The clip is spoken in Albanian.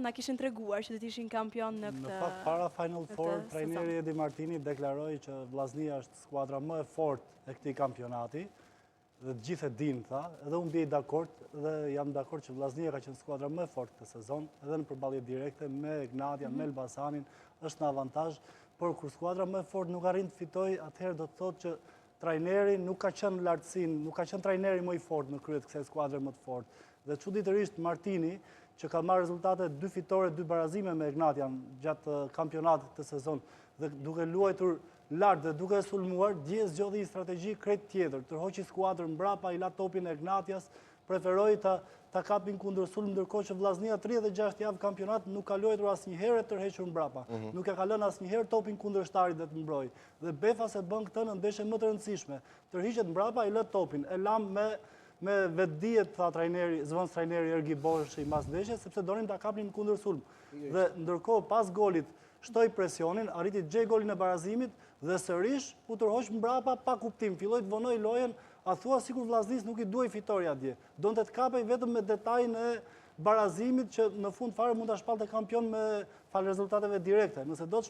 na kishin treguar që do të ishin kampion në këtë. Në fakt para Final Four trajneri Edi Martini deklaroi që Vllaznia është skuadra më e fortë e këtij kampionati dhe të gjithë e dinë, tha, edhe unë bie dakord dhe jam dakord që Vllaznia ka qenë skuadra më e fortë këtë sezon, edhe në përballje direkte me Egnatian, me mhm. Elbasanin, është në avantazh, por kur skuadra më e fortë nuk arrin të fitojë, atëherë do të thotë që trajneri nuk ka qenë në lartësinë, nuk ka qenë trajneri më i fortë në krye të kësaj skuadre më të fortë. Dhe çuditërisht Martini, që ka marrë rezultate dy fitore, dy barazime me Egnatian gjatë kampionatit këtë sezon dhe duke luajtur lart dhe duke sulmuar, dje zgjodhi një strategji krejt tjetër, tërhoqi skuadrën mbrapa, i la topin Egnatias, preferoi ta ta kapin kundërsulm ndërkohë që Vllaznia 36 javë kampionat nuk ka luajtur asnjëherë e tërhequr mbrapa. Mhm. Nuk e ka lënë asnjëherë topin kundërshtarit dhe të mbrojë. Dhe befas e bën këtë në ndeshje më të rëndësishme. Tërhiqet mbrapa, i lë topin, e lamë me me vetëdije, tha trajneri, zëvendës trajneri Ergi Boshi mbas ndeshjes, sepse donim ta kapnim kundërsulm. Dhe ndërkohë pas golit shtoi presionin, arriti të gjejë golin e barazimit dhe sërish u tërhoq mbrapa pa kuptim, filloi të vonojë lojën, a thua sikur Vllaznisë nuk i duhej fitorja dje. Donte të kapej vetëm me detajin e barazimit që në fund fare mund ta shpallte kampion me falë rezultateve direkte. Nëse do të.